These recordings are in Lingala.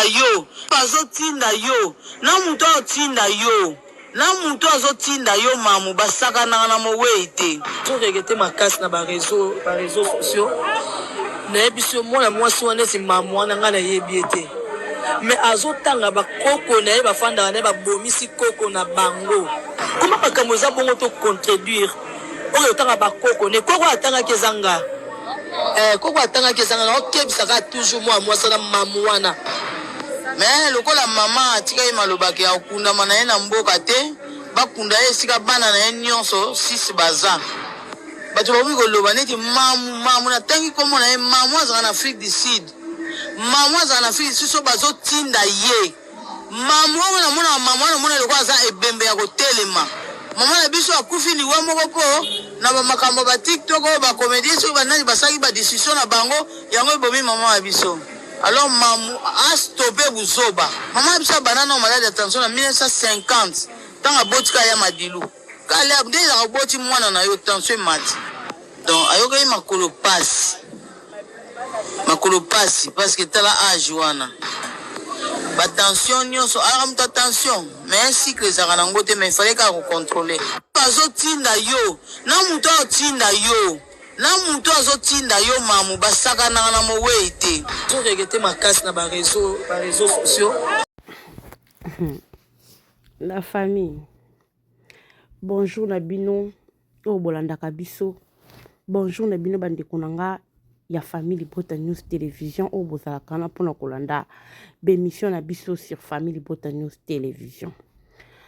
Yo azo tinda yo na mutu azo tinda yo na mutu azo tinda yo mamu basakanaka na moweyi te. To regrette makasi na ba reseaux ba reseaux sociaux nayebisi yo mwana mwasi wana neti mamu wana ngai nayebi ye te mais azotanga bakoko na ye bafandaka na ye babomisi koko na bango koma makambo eza bongo to contredire oyo otanga bakoko ne koko atangaki eza nga eh, koko atangaki eza nga naokebisaka toujours mwana mwasi wana mamu wana. Mais lokola mama atikaki maloba ke akokundama na ye na mboka te, bakunda ye esika bana na ye nionso 6 baza. Batu bakomi koloba neti mamu mamu, natangi kombo na ye, mamu azalaka na Afrique du Sud, mamu azalaka na Afrique du Sud, soki bazotinda ye Mamu oyo namonaka mamu wana omona lokola aza ebembe ya kotelema maman na biso akufi liwa moko po na ba makambo ba tiktok oyo ba comedien soki ba nani basalaki ba discussion na bango yango ebomi maman na biso alors mamu a stoppe buzoba maman na biso abanda nao malade ya tension na 1950 tango aboti ka ya madilu kale nde ezalaka oboti mwana na yo tension emati donc ayokaki makolo pasi Makolo pasi parce que tala age wana ba tension nionso alaka mutu ya tension mais cycle ezalaka na ngo te mais fallait kaka ko controler. Bazo tinda yo na mutu azo tinda yo na mutu azo tinda yo mamu basakanaka na moweyi te. To regrette makasi na ba reseaux ba reseaux sociaux. La famille bonjour na bino oyo bolandaka biso bonjour na bino bandeko na nga ya famille libota news télévision oyo bozalaka wana mpona kolanda bemission na biso sur famille libota news télévision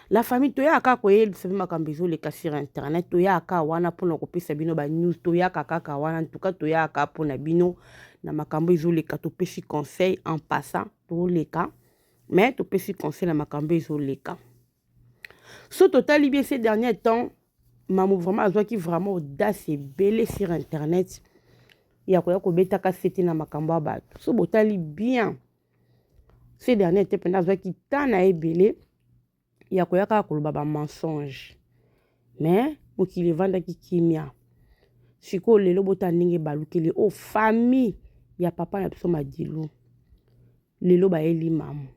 la famille toyaka kaka koyebisa bino makambo ezoleka sur internet toyaka wana mpona kopesa bino banews toyaka kaka wana ntuka toyaka mpona bino na makambo ezoleka topesi conseil en passant toleka mais topesi conseil na makambo ezoleka So totali bien ces derniers temps mamu vraiment azwaki vraiment audace ebele sur internet ya koya kobetaka sete na makambo ya bato so botali bien ces derniers te mpenza azwaki temps na ye ebele ya koya kaka koloba ba mensonge mais mokili evandaki kimia sikoyo lelo botala ndenge ebalukeli o oh, famille ya papa na biso madilu lelo bayeli mamu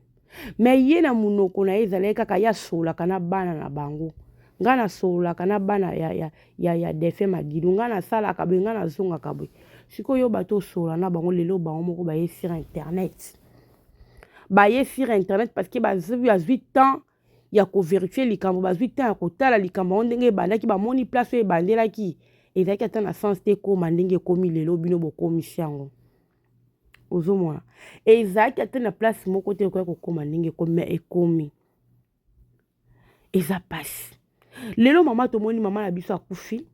me ye na munoko na ye ezalaki kaka ye asololaka na bana na bango ngai nasololaka na bana ya, ya, ya, ya defunt madilu ngai nasalaka boye ngai nazongaka boye sikoyo bato osolola na bango lelo bango moko baye sur internet baye sur internet parce que bazwi temps ya koverifie likambo bazwi temps ya kotala likambo yango ndenge ebandaki bamoni place oyo ebandelaki ezalaki ata na sens te ekoma ndenge ekomi lelo bino bokomisi yango ozomona ezalaki ata na place moko te ekoki kokoma ndenge ekomi me ekomi eza mpasi lelo mama tomoni mama na biso akufi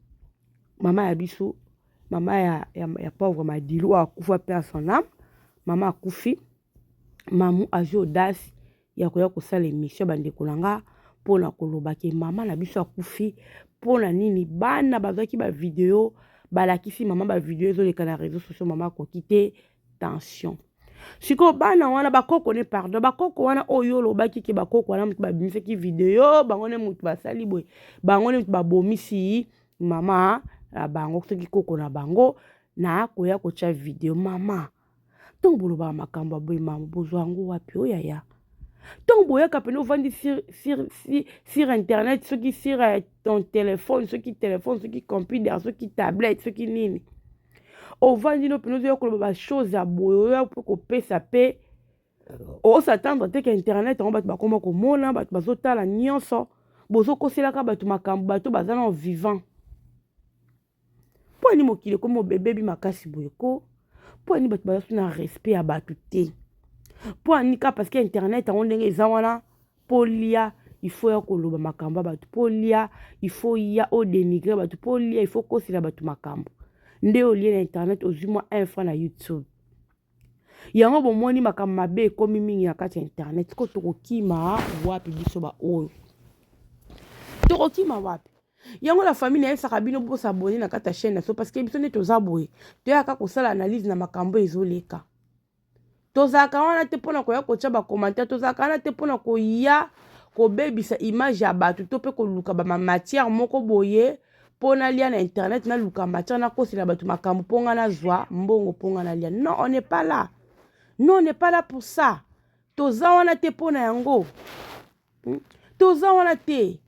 mama ya biso mama ya, ya, ya pauvre madilu oyo akufa mpe a son ame mama akufi mamu azwi audace ya koya kosala emission bandeko na nga mpo na koloba ke mama na biso akufi mpo na nini bana bazwaki ba video balakisi mama ba video ezoleka na réseau sociaux mama akoki te tension sikoyo bana wana bakoko ne pardon bakoko wana oyo olobaki ke bakoko wana moto babimisaki video bango nde moto basali boye bango nde moto babomisi mama na bango soki koko na bango na koya kotya video mama ntango bolobaka makambo ya boye mama bozwa yango wapi o yaya ntango boyaka mpena ovandi sur, sur, sur, sur internet soki sur euh, ton téléphone soki téléphone soki computer soki tablette soki nini ovandi no mpena ozoya koloba bachose ya boye oya mpe kopesa mpe osatendre te ke internet yango bato bakoma komona bato bazotala nyonso bozokoselaka bato makambo bato baza nao vivant Mpo nini mokili ekomi ebebi makasi boye ko? Mpo nini bato baza su na respect ya bato te? Mpo nini kaka parce que internet yango ndenge eza wana mpo olia il faut ya koloba makambo ya bato mpo olia il faut ya o denigrer bato mpo olia il faut okosela bato makambo nde olie na internet ozwi mwa un franc na youtube yango bomoni makambo mabe ekomi mingi na kati ya internet ko tokokima wapi biso baoyo tokokima wapi yango la famille nayebisaka bino bo s'abonner na kati ya chaîne na biso parce que biso nde toza boye toyaka kosala analyse na makambo ezoleka tozalaka wana te mpona koya kotya bacommentaire tozalaka wana te mpona koya kobebisa image ya bato to mpe koluka bamatière moko boye mpo nalia na internet naluka matière nakosela bato makambo mpo ngai nazwa mbongo mpo ngai nalia non on n'est pas là non on n'est pas là pour ça. Toza wana te mpo na yango. Toza wana te.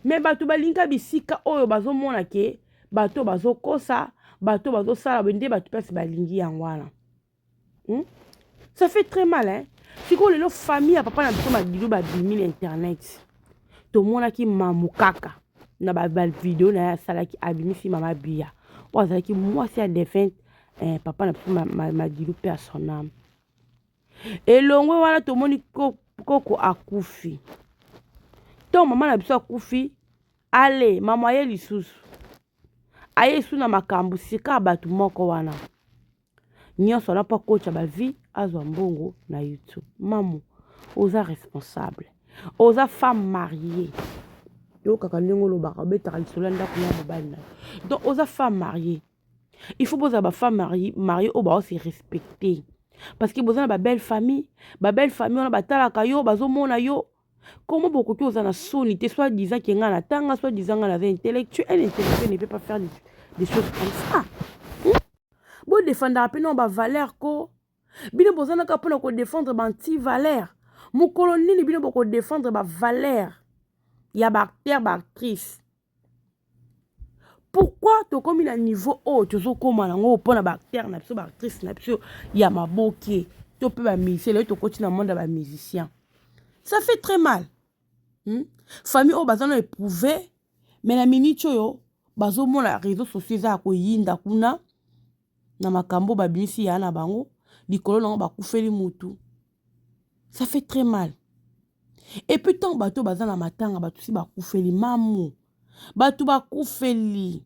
Me bato balinga bisika oyo bazomona ke bato bazokosa, bato bazosala boye nde bato mpasi balingi yango wana. Ça fait très mal, hein? Sikoyo lelo famille ya papa na biso Madilu babimi na internet. Tomonaki mamu kaka na ba video na ye asalaki, abimisi mama Biya oyo azalaki mwasi ya defunt papa na biso Madilu mpe ya son âme. Elongwe wana tomoni koko akufi. To mama na biso akufi, ale mama aye lisusu. Aye su na makambo sika bato moko wana. Nyonso wana mpo akotya ba vie, azwa mbongo na YouTube. Mamu, oza responsable. Oza femme mariée. Yokaka ndenge olobaka, obetaka lisolo ya ndako ya mobali na yo. Donc oza femme mariée. Il faut bozala ba femme mariée oyo bao se respecter. Parce que boza na ba belle famille, ba belle famille wana batalaka yo, bazomona yo. Comment bokoki ozala na soni te, soit disant ke nga natanga, soit disant nga naza intellectuel. Un intellectuel ne peut pas faire des choses comme ça. Bodefendaka mpe na ba valeur ko. Bino bozanaka mpona kodefendre ba anti-valeur. Mokolo nini bino bokodefendre ba valeur ya ba acteur, ba actrice? Pourquoi tokomi na niveau oyo tozokóma nango mpona ba acteur na biso, ba actrice na biso ya maboke to mpe ba musicien? Lelo tokoti na monde ya ba musicien, ça fait très mal. Famille oyo baza na éprouvé, mais na minute oyo bazomona réseaux sociaux eza ya koyinda kuna na makambo babimisi ya na bango likolo nango bakufeli mutu, ça fait très mal. Et puis ntango bato baza na matanga, bato si bakufeli, mamu, bato bakufeli,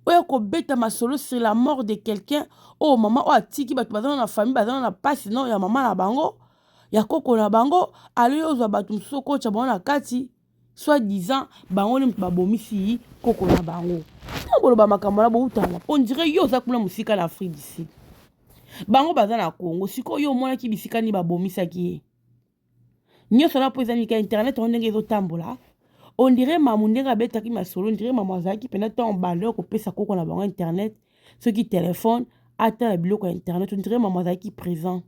oyo kobeta masolo sur la mort de quelqu'un oyo mama oyo atiki, bato baza na famille, baza na pasi no ya mama na bango, ya koko na bango, aloyi ozwa bato mosusu okotya bango na kati, soit disant bango nde moto babomisi koko na bango. Ntango boloba makambo wana, boutana, on dirait yo oza kuna mosika na Afrique du Sud, bango baza na Congo. Sikoyo yo omonaki bisika nini babomisaki ye? Nyonso wana mpo eza nika internet yango ndenge ezotambola. On dirait mamu ndenge abetaki masolo, on dirait mamu azalaki mpena ntango bando ya kopesa koko na bango internet, soki telefone, atala biloko ya internet. On dirait mamu azalaki présent.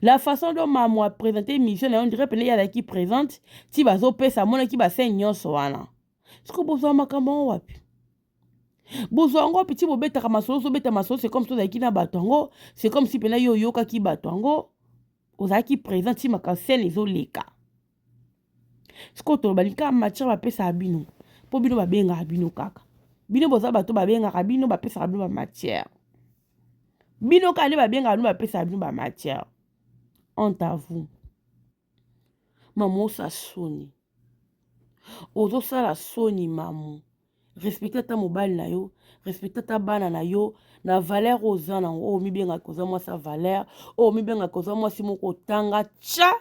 La façon dont mamu aprésente émission na ye, on dirait pene ye azalaki présente ti bazopesa, amonaki bascène nyonso wana. Sikoyo bozwa makambo yango wapi? Bozwa yango wapi ti bobetaka masolo? Ozobeta masolo, c'est comme si ozalaki na bato yango, c'est comme si mpena yo oyokaki bato yango, ozalaki présent ti makambo scène ezoleka. Sikoyo toloba lika matière bapesaka bino, mpo bino babengaka bino kaka, bino boza bato babengaka bino, bapesaka bino bamatière, bino kaka nde babengaka bino, bapesaka bino bamatière. Honte à vous, mama. Osa soni, ozosala soni. Mamu, respecte ata mobali na yo, respecte ata bana na yo na valeur oyo oza nango, oyo omibengaka oza mwasi ya valeur, oyo omibengaka oza mwasi moko otanga. Tya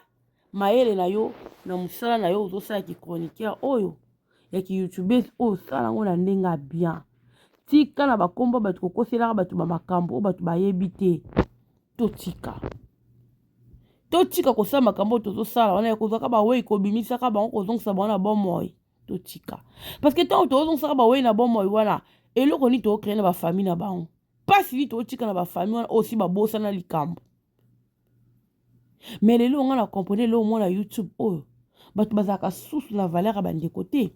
mayele na yo na mosala na yo. Ozosala kichroniqueur oyo ya kiyoutubese oyo, osala yango na ndenge ya bien. Tika na bakombo bato kokoselaka bato bamakambo oyo bato bayebi te. Totika kosala makambo oyo tozosala wana ya kozwaka bawei, kobimisaka bango, kozongisa bango na bomoi. Totika, parce que ntango tozongisaka bawei na bomoi wana, eloko nini tokocréer na bafamille na bango? Mpasi nini totika na bafamille wana oyo si babosana likambo? Mais lelo nga na comprendre, lelo omona YouTube oyo bato bazalaka susu na valeur ya bandeko te.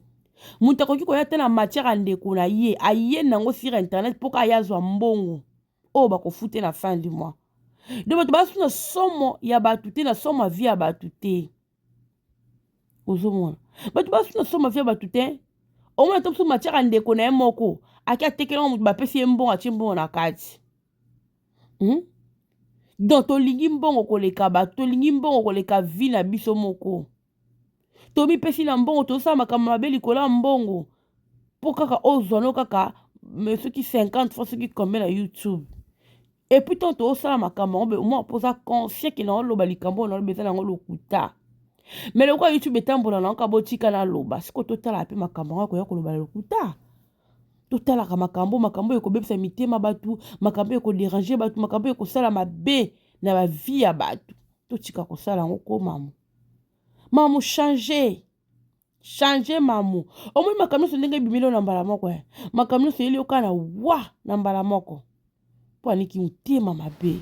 Moto akoki koya te na matière ya ndeko na ye, aye nango sur internet mpo ka ye azwa mbongo oyo bakofute na fin du mois. Donc bato baza na somo ya bato te, na somo ya vie ya bato te. Ozomona bato baza na somo ya vie ya bato te. Omona te mosusu matière ya ndeko na ye moko ake atekelango moto, bapesi ye mbongo, atie mbongo na kati. Donc tolingi mbongo koleka bato, tolingi mbongo koleka vie na biso moko. Tomipesi na mbongo, tozosala makambo mabe likolo ya mbongo, mpo kaka ozwa no kaka soki 50 fois, soki combien na YouTube. Et puis ntango tozosala makambo yango, omoi mpo oza conscient ke na oloba likambo oyo naloba eza nango lokuta, mais lokola YouTube etambola nango ka botika naloba. Sikoyo totala mpe makambo yango akoya koloba na lokuta. Totalaka makambo oyo ekobebisa mitema bato, makambo oyo ekodéranger bato, makambo oyo ekosala mabe na bavie ya bato, totika kosala yango ko. Mamu, mamu, change, change mamu. Omoni makambo nyonso ndenge ebimeli oyo na mbala moko, makambo nyonso eyeli yoka na wa na mbala moko mpo aniki motema mabe.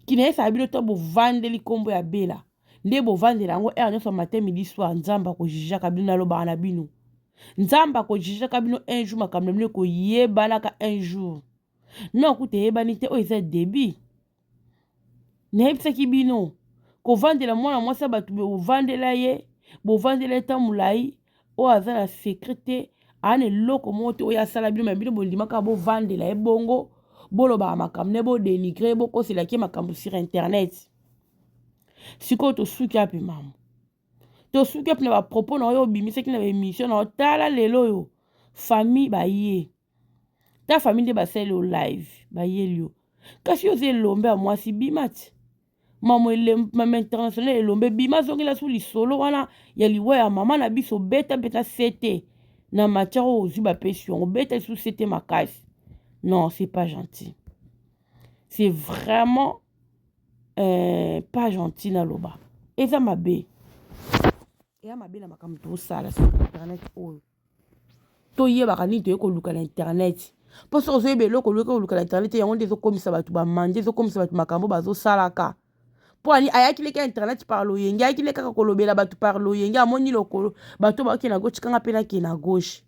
Kinayesaka bino to bovandeli nkombo ya Bella nde bovandela yango heure nyonso matin midi soir. Nzambe akojijaka bino, nalobaka na bino, Nzambe akojijaka bino un jour. Makambo na bino ekoyebanaka un jour. Non, kuta eyebani te, oyo eza début. Nayebisaki bino kovandela mwana mwasi ya bato, bovandela ye, bovandela ye ntango molai, oyo aza na secret te, aa na eloko moko te oyo asala bino. Me bino bondimaka bovandela ye bongo, bolobaka makambo ne, bodénigrer, bokoselaki ye makambo sur internet. Sikoyo tosuki ape, mama? Tosuki ape na bapropos na oyo obimisaki na baémission na yo? Tala lelo oyo famille baye, ta famille nde basali yo live, bayeli yo. Kasi yo oza elombe ya mwasi, bima ti mama, mama international, elombe, bima, azongela su lisolo wana ya liwa ya mama na biso. Beta mpenza sete na matière oyo ozwi, bapesi yango, beta lisusu sete makasi. Non, c'est pas gentil, c'est vraiment pas gentil. Naloba eza mabe, eya mabe na makambo tosala sur internet oyo. Toyebaka nini toye koluka na internet, mpo soki ozoyeba eloko oluki koluka na internet, yango nde ezokomisa bato bamandi, ezokomisa bato makambo bazosalaka. Mpo ani ayaki leka internet par loyenge, ayaki le kaka kolobela bato par loyenge. Amoni lokolo bato bakokende na gauche, kanga mpe nakende na gauche.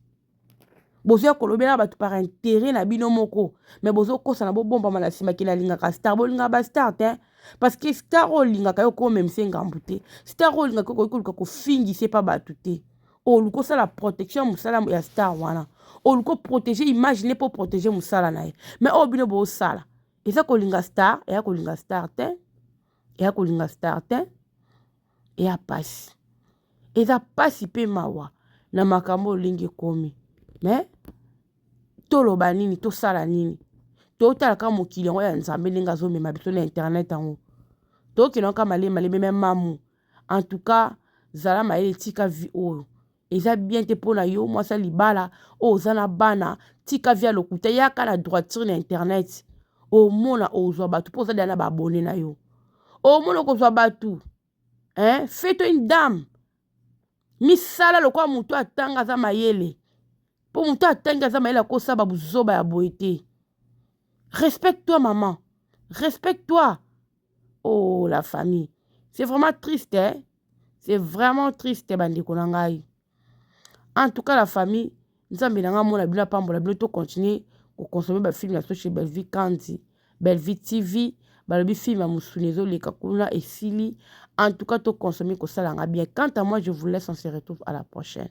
Bozoya kolobela bato par intérêt na bino moko, mais bozokosana, bobombama na nsima kende alingaka star. Bolingaka bastar te, parce que star oyo olingaka yo okomemisa ngambu te. Star oyo olingaka, okoki koluka kofingisa epa bato te. Oluka osala protection ya mosala ya star wana, oluka oprotéger image ne mpo protéger mosala na ye. Mais oyo bino bosala eza kolinga star, eya kolinga star te, eya kolinga star te. Eya pasi, eza pasi mpe mawa na makambo olingi ekomi. Mais toloba nini? Tosala nini? Totalaka mokili yango ya Nzambe ndenge azomema biso na internet yango, tokende kaka malemi malemi. Mais mamu, en tout cas, zala mayele, tika vie oyo, eza bien te mpo na yo. Mwasi ya libala oyo oza na bana, tika vie ya lokuta, yaka na droiture na internet. Omona ozwa bato mpo oza deya na baabonnés na yo, omona okozwa bato, hein? Fais-toi une dame, misala lokola moto atanga, aza mayele, mpo moto atangi, aza mayele, akosala babuzoba ya boye te. Respecte toi, maman, respecte toi. Oh, la famille, c'est vraiment triste, hein? C'est vraiment triste, bandeko na ngai. En tout cas, la famille, Nzambe na ngai amona bino, apambola bino. Tocontinuer koconsommer bafilm na biso chez Bellevie Kandi, Bellevie TV. Balobi film ya mosuni ezoleka kuna, esili. En tout cas, toconsommer, kosala nga bien. Quant à moi, je vous laisse, on se retrouve à la prochaine.